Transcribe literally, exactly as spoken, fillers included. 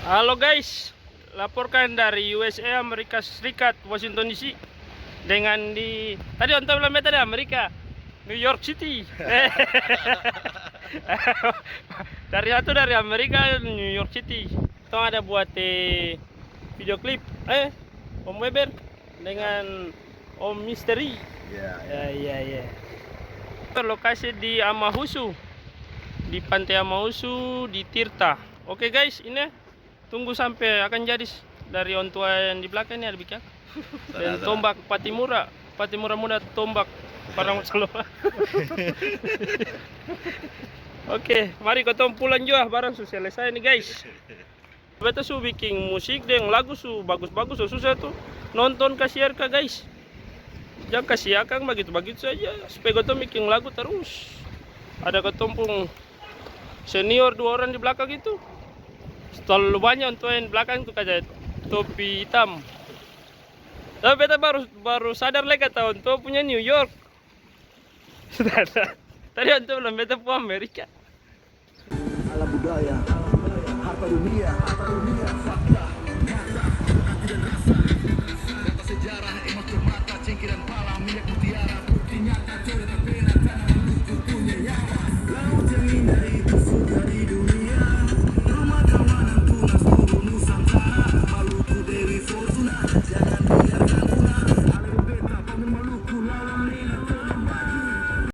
Halo guys, laporkan dari U S A, Amerika Serikat, Washington D C. Dengan di, tadi onto bilang beta di Amerika, New York City. Dari satu dari Amerika, New York City. Tong ada buat, eh, video klip, eh, Om Weber dengan Om Misteri. Iya, iya. Ya, iya, iya. Lokasi di Amahusu, di Pantai Amahusu, di Tirta. Oke guys, ini tunggu sampe akan jadi s-, dari ontua yang di belakang ini ada bikin apa? Dan tombak Patimura, Patimura Muda tombak parang saloa. Oke, mari katong pulang jua, barang su selesai nih guys. Beta su biking musik deng lagu su bagus-bagus, su susah tu. Nonton ka, share ka, guys. Jang kasi akang bagitu-bagitu saja, supaya katong biking lagu tarus. Ada katong pung senior dua orang di blakang itu. Talalu banya onto yang di blakang tu kaya topi itam. Tapi beta baru, baru sadar lai kata onto punya New York. Tadi onto bilang beta pung Amerika. Alam budaya, harta dunia, harta dunia, fakta.